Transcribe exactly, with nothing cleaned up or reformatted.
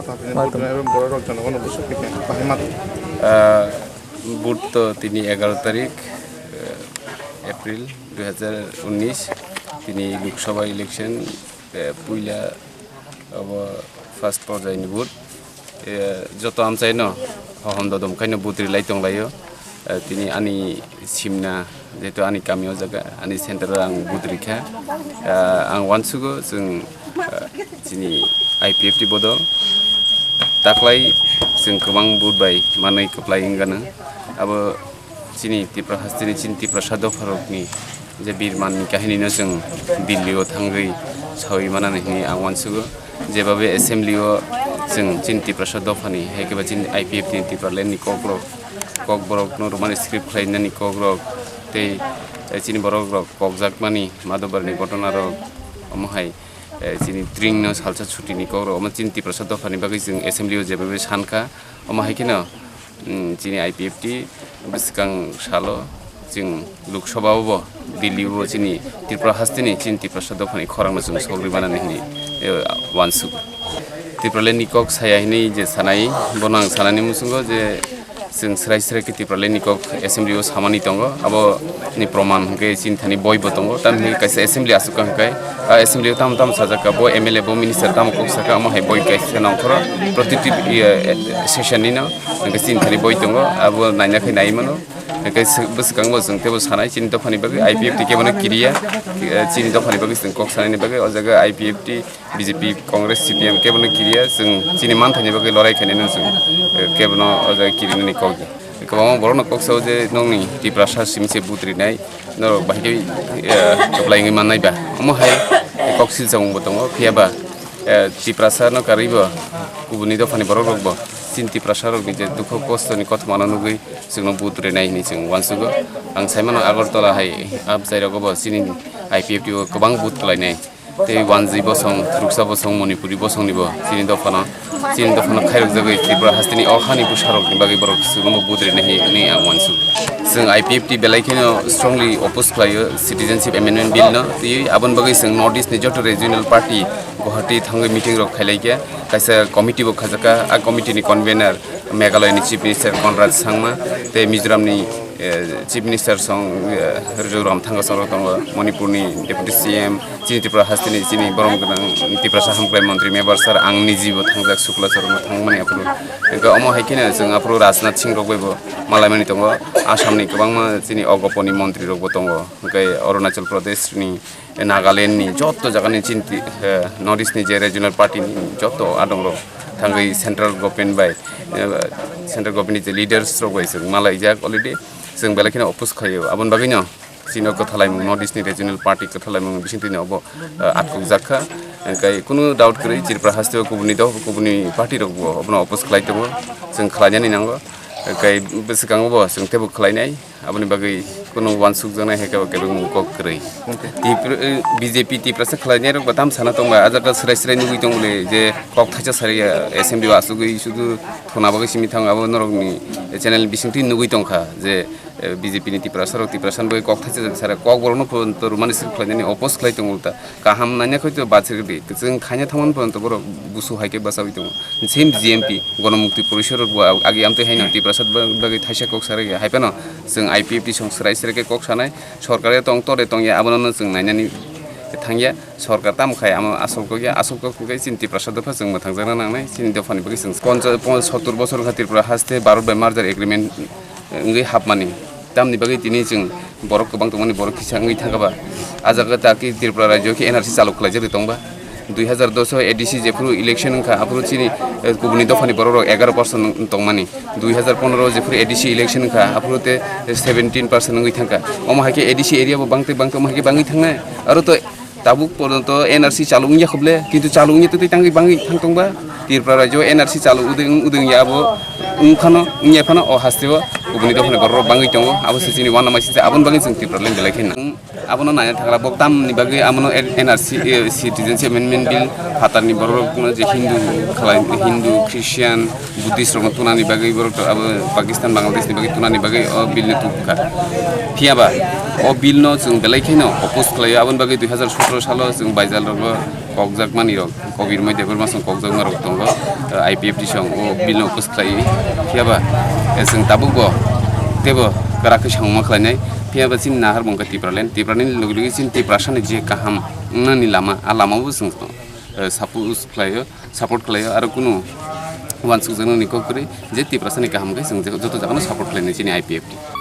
Vote rwnai abo borok rok jana gana bwswk khe bahai ma. Ah, vote to tini egaroh tarik, eh, April dui hazar unnish, tini Lok Sabha election, eh, puila abo first porjai ni vote. Eh, joto amchai no hohom dodom khai no vote rilai tong lai o. Eh, tini ani simna, jehetu ani kami o jaga, ani center o ang vote rikha. Eh, ang uansugo chwng, eh, chini I P F T bodol taklai chwng kwbang vote bai manwi kwplai wng gana. Abo chini Tripura hasteni chini Tiprasa dopharokni je birmanni kahinino chwng Delhi o thangwi sawi manani hwnwi ang uansugo. Jebabe assembly o chwng chini Tiprasa dophani, hai khe ba chini I P F T ni Tipraland ni kokrok, kokborokno rwmani script khlainani kokrok tei, eh, chini borokrok kokjakmani madobarni ghotona rok, omo hai, eh, chini tring no salsa chuti ni kokrok, omo chini Tiprasa dophani bagwi chwng assembly o jebabe sankha, omo hai kheno, mm, chini I P F T bwskang salo chwng Lok Sabha o bo, Delhi o bo chini Tripura hasteni chini Tiprasa dophani khorang no chwng sogri manani hwnwi, eh, uansuk. Tipraland ni kok saya hwnwi je sanai, bono ang sanani muchungo je chwng srai srai khe Tipraland ni kok assembly o samani tongo, abo ni proman hwnkhe chini thani boi bo tongo, tamni hwnwi kaisa assembly aswk ka hwnkhe, a assembly o tamo tamo sajak ka, bo M L A bo minister tamo kok saka, omo hai boi kaisa nongkhoro protiti, eh, session ni no hwnkhe chini thani boi tongo, abo naina khe nai mano. Hwnkhe bwswkango chwng teibo sanai chini dophani bagwi I P F T kebono kiriya, eh, chini dophani bagwi chwng kok sanaini bagwi o jaga I P F T, B J P, Congress, C P M kebono kiriya, chwng chini manthaini bagwi lorai khainani chwng, eh, kebono o jaga kirinani kok di. Kwbangma borokno kok sao je nokni Tiprasa simi se vote rinai, norok bahai khe, eh, kwplai wngwi mannai ba. Omo hai kok silsa wngbo tongo, phiya ba, eh, Tiprasa no karwi bo kubuni dophani borok rok bo chini Tiprasa rokni je dukhu kosto ni kothoma no nugwi chwngno vote rinai hinwi chwng uansugo. Ang sai mano Agartala hai amchai rogo bo chini I P F T o kwbang vote kwlainai. Tei Wanji bosong, Ruksa bosong, Manipuri bosong ni bo chini dophano, chini dophano khairok jagwi Tripura hasteni o hani bwsa rokni bagwi borok chwngno vote rinai hinwi ang uansugo. Chwng I P F T belai kheno strongly oppose khlaio Citizenship Amendment Bill no. Tei aboni bagwi chwng North East ni joto regional party Guwahati thangwi meeting rok khailai khe, kaisa committee bo khajak kha. A committee ni convener Meghalaya ni Chief Minister Conrad Sangma tei Mizoram ni, eh, Chief Minister song, eh, Raju Ram Thanga song rok tongo, Manipur ni Deputy C M, chini Tripura hasteni chini borom gwnang Tiprasa hamkrai montri Mebar sir, ang niji bo thangjak Shukla sir no thangmani aphuru. Hwnkhe omo hai kheno chwng aphuru Rajnath Singh rok bai bo malaimani tongo, Assam ni kwbangma chini ogoponi montri rok bo tongo, hwnkhe Arunachal Pradesh ni Nagaland ni joto jaga ni chini, eh, North East ni je regional party ni joto adong rok thangwi central government bai, eh, central government ni je leaders rok bai chwng malaijak already, chwng belai kheno oppose khaio. Aboni bagwi no chini o kwthalaimung North East ni regional party kwthalaimung bisingtwi no obo, eh, atkukjak kha. Hwnkhe kunu doubt kwrwi Tripura haste o kubuni dok, kubuni party rok bo obono oppose khlai tongo, chwng khlainani nango. Hwnkhe bwswkango bo chwng teibo khlainai. Aboni bagwi kunu uansukjaknai hai khe bo kebengmung kok kwrwi. Tipra-, eh, B J P Tiprasa khlainairok bo tam sana tongba, ah jaga swrai swrai nugwi tong bole je kok thaisa sari, eh, assembly o achugwi sudu thuna bagwi simi thango, abo norokni channel bisingtwi nugwi tongkha je, eh, B J P ni Tiprasa rok Tiprasa ni bagwi kok thaisa sari kok borokno phone to rwmani swi khlainani oppose khlai tongo ta. Kaham naina khoi to bachir di. Chwng khaina thangmani pore to borok busu hai khe bachawi tongo. Same G M P, Gonomukti Porishad rok bo ag-, agi amtwi haino Tiprasa ba-, bagwi thaisa kok sarai hai phano chwng I P F T song swrai swrai khe kok sanai. Sorkar ya tong tore tong ya abono no chwng nainani thangya. Sorkar tamo khai amo asol kok ya, asol kok hwnkhe chini Tiprasa dopha chwng mwthangjakna nangnai. Chini dophani bagwi chwng poncha-, pon-, sottur bosor wngkha Tripura haste Bharat bai merger agreement wngwi hapmani. Tamni bagwi tini chwng borok kwbang tongmani borok kisa wngwi thangkha ba. Ah jaga ta ki Tripura rajyo ki N R C chalu khlaijak tongba. Dui hazar dos o A D C jephuru election wngkha, aphuru chini, eh, kubuni dophani borok rok egaroh percent tongmani. Dui hazar pondro jephuru A D C election wngkha, aphuru te seventeen percent wngwi thangkha. Omo hai khe A D C area bo bangtwi bangtwi omo hai khe bangwi thangnai. Aro to tabuk porjonto N R C chalu wngya khoble, kintu chalu wngya twi tangwi bangwi thang tongba. Tripura rajyo N R C chalu udai wng, udai wngya abo wng phano, wngya phano o haste o kubuni dophani borok rok bangwi tongo. Abo se chini uanama sijak, aboni bagwi chwng Tipraland belai khe nang. Abono naina thangla bo tamni bagwi amono N R C, eh, Citizenship Amendment Bill phatarni borok rokno je Hindu khlai, Hindu, Christian, Buddhist rokno tunani bagwi borok abo Pakistan, Bangladesh ni bagwi tunani bagwi o bill ni tubukha. Phiya ba O bill no chwng belai kheno oppose khlaio, aboni bagwi dui hazar sotro salo chwng baijal rogo kokjak mani rok, Kobir Moi Debbarma song kokjakma rok tongo, I P F T song o bill no oppose khlai. Phiyaba, eh, chwng tabuk bo tebo kwrak khe samungma khlainai. Phiyaba chini nahar bo wngkha Tipraland, Tipraland ni logi logi chini Tiprasani je kaham wngnani lama, a lama bo chwng, eh, suppose khlaio, support khlaio, aro kunu uansukjaknani kok kwrwi je Tiprasani kaham khe chwng joto jagano support khlainai chini I P F T.